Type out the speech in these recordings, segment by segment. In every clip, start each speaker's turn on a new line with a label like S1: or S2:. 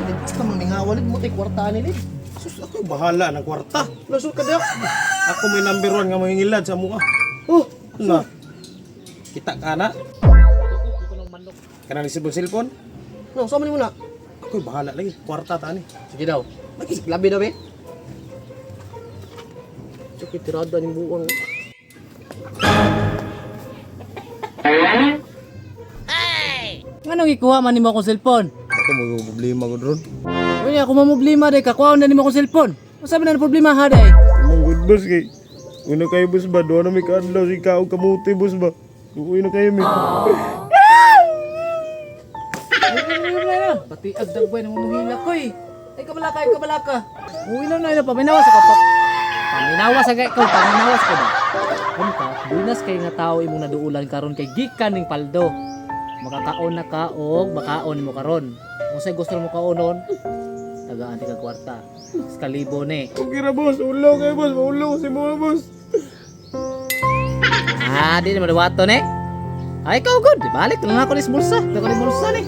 S1: Basta maningawalid mo tay kwarta ni lid.
S2: Sus, ako bahala ng kwarta.
S1: Lasol ka diha.
S2: Ako may number one nga mangingilad sa mukha.
S1: Oh,
S2: Na. Kita ka na. Kanang ni silpon.
S1: No, sama nimo na.
S2: Ako bahala lagi. Kwarta ta ni.
S1: Sige daw. Lagi, labi daw be. Tsaka tirada ni buwang.
S3: Nganong ikuha man nimo akong cellphone?
S2: Ako mo problema ko ron.
S3: Uy, ako mamroblema day, kakuha na nimo akong cellphone. Unsa man ang problema ha day?
S2: Mong good boss kay. Una kayo boss ba? Doon na may kaadlaw si kaog kamuti boss ba? Uy na kayo mi.
S3: Pati agdagbay na mamuhila ko eh. Ay kabalaka, ay kabalaka. Uy na na paminawas ako pa. Paminawas aga ikaw, paminawas ko ba? Ano ka? Bunas kay nga tao imong naduulan karon kay gikan ning paldo. Makakaon na ka og makaon mo karon. Kung sa'y gusto mo kaonon, tagaan ti ka kwarta. Skalibo ni.
S2: Okay ra boss, ulo kayo boss, maulo ko si mga boss.
S3: Ah, di na maduwato ni. Ay, ikaw good. Balik na lang ako ni sa bulsa. Ako ni bulsa ni.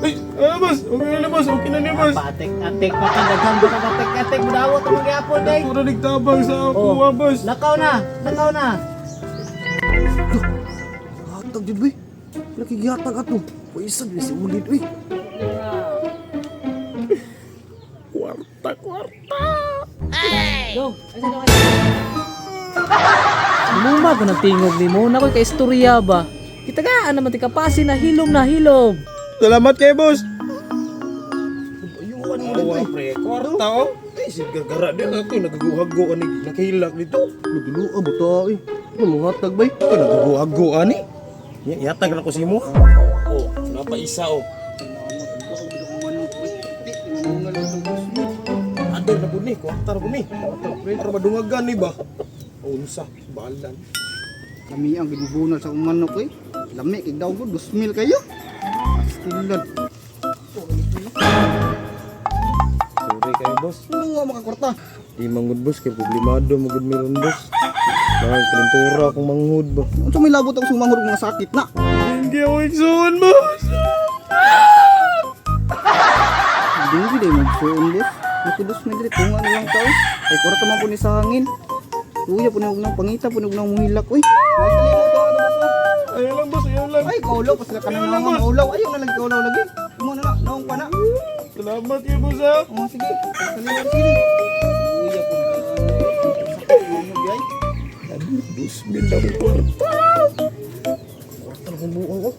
S2: Ay, ah boss, okay na boss, okay na ni boss.
S3: Patek, atek, pa ka daghan ba ka patek, atek, mudawat ang magyapon day.
S2: Ako na nagtabang sa ako,
S3: Oh.
S2: ah, boss.
S3: Lakaw na, lakaw na.
S1: Hatag jud be. Laki gihatag ato. Puisa jud si ulid uy.
S2: Kwarta, kwarta.
S3: Go. Ay, sa ka. Luma ko nagtingog ni mo, nakoy ka istorya ba. Kitagaan naman ti kapasi na hilom na hilom.
S2: Salamat kayo boss.
S1: Ayuhan mo lid
S2: Awa
S1: uy.
S2: pre, kwarta oh. Ay, si gagara din ako nagaguhago ani nakahilak dito.
S1: Nagulo buta eh. Ano mo hatag bay?
S2: Ako nagaguhago ani. Yatag na ko si mo. Oh, napa isa oh. Ador na pud ni, kwarta na pud ni. Para madungagan ni ba? Unsa, balan.
S4: Lami ang ginubunal sa akong manok eh. Lami kay daw ko 2,000 kayo. Astilan.
S2: Sorry kayo boss.
S4: Ano nga makakwarta?
S2: Di manggod boss kay problemado magud meron boss. Dahil kalintura akong manghud ba.
S4: Unsa may labot ako sumangor mga sakit na.
S2: Hindi ako igsuon boss.
S4: Hindi gid ay magsuon boss. Naku 2,000 diri tunga na lang tao. Ay kwarta man po ni sa hangin. Uya po ni og nang pangita po ni og nang muhilak oy.
S2: Ayaw lang boss, ayaw lang.
S4: Ay kaulaw pa sila kanang mga maulaw. Ayaw na lang kaulaw lagi. Mo na na naong pa na.
S2: Salamat kayo boss ha.
S4: Oh, sige. Salamat sige. Uya po. Sakit mo biyay.
S2: 2,000 na akong kwarta.
S1: Kwarta na kong buwang oh.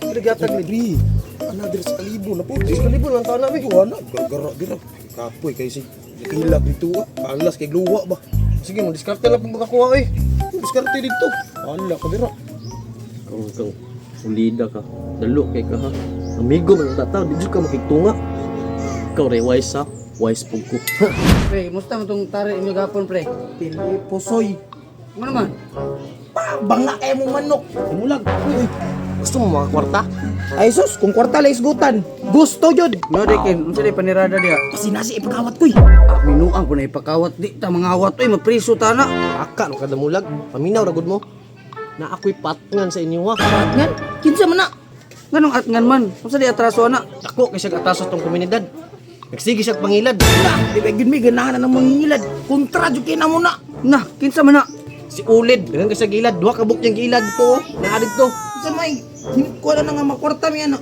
S1: Lagi hatag lid.
S2: Pre, another sa kalibo na po.
S1: Diyos kalibo lang taon na be.
S2: Wala, gargara dira. Kapoy kay si nakahilak dito ah. Kalas kay gluwa ba.
S1: Sige, mo diskarte lang pong makakuha eh.
S2: Diskarte dito. Ala ka dira.
S1: Karon kang ulida ka. Dalo kay ka ha. Amigo man ang tataw, di jud ka makigtunga. Ikaw re wise ha. Wise pug ko.
S4: Pre, musta mo tong tari inyo gapon pre?
S2: Pili posoy.
S4: Ano naman?
S2: Pa, banga kay mo manok. Simulag.
S1: Uy, gusto mo mga kwarta?
S5: Ay sus, kung kwarta lang isgutan, gusto jud.
S4: No, Dekin, unsa day panirada diha?
S5: Kasi nasi ipagawat koy.
S4: Ah, minuang po na ipakawat di ta mangawat oy mapriso ta na.
S1: Aka no kadamulag. Paminaw ra gud mo. Na ako'y patngan sa inyo ha.
S4: Atngan, kinsa man na? Nganong atngan man? Unsa di atraso ana?
S1: Dako kay siya atraso tong komunidad. Nagsige siya pangilad.
S5: Na, di ba gyud mi ganahan na ng mangingilad. Kontra jud kay namo na.
S4: Nah, kinsa man na?
S1: Si Ulid, daghan kay siya gilad, duha ka buk niyang gilad to. Naa didto.
S5: Sa may ko na nga makwarta mi ana.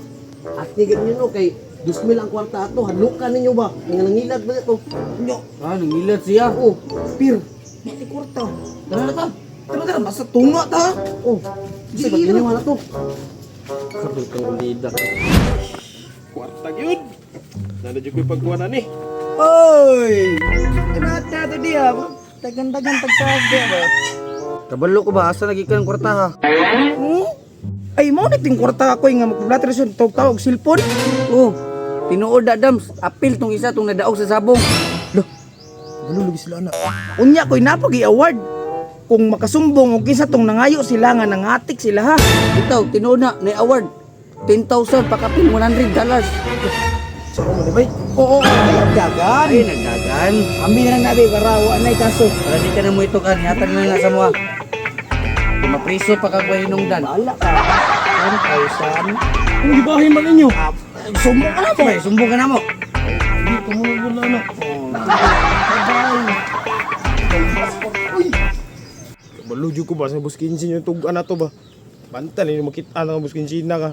S1: At nigit niyo no kay 2,000 ang kwarta ato, hadlukan ninyo ba? Nga nangilad ba to?
S5: Nyo,
S4: Ah, nangilad siya.
S1: Oh,
S5: pir. Mati kwarta. Tara na ta. Tara tara, basta tunga ta.
S1: Oh, sige
S5: Sige
S1: ba na to? Karon kang ulida ka.
S2: Kwarta gyud. Nana jud ko'y pagkuha na ni.
S5: Oy! Kanata to diha. Tagan-tagan pagtaas diha ba.
S4: Kabalo ko ba asa lagi kan kwarta ha?
S5: Hmm? Ay mo na ting kwarta ako nga magpablatter sa tawag-tawag cellphone.
S4: Oh, tinuod Adams, apil tong isa tong nadaog sa sabong.
S2: Balo lagi sila na.
S5: Unya ko'y napagi award. Kung makasumbong og kinsa tong nangayo sila nga nangatik sila ha.
S4: Bitaw, tinuod na na award. 10,000 pakapil $100.
S2: Sa mo ni bay.
S5: Oo, ay dagan.
S4: Ay, nagdagan.
S5: Kami na lang nabi para wa nay kaso.
S4: Para di ka na mo ito kan, hatag na nga sa mga. Kung mapriso pa kag hinungdan.
S5: Wala ka. 1,000.
S2: Ang gibahin man ninyo.
S5: Sumbong ka na mo eh. Sumbong ka na mo.
S2: Hindi ko mo wala na. Kabalo jud ko ba sa boss 15 yung tug-an na to ba. Banta ni makita na nga boss 15 na ka.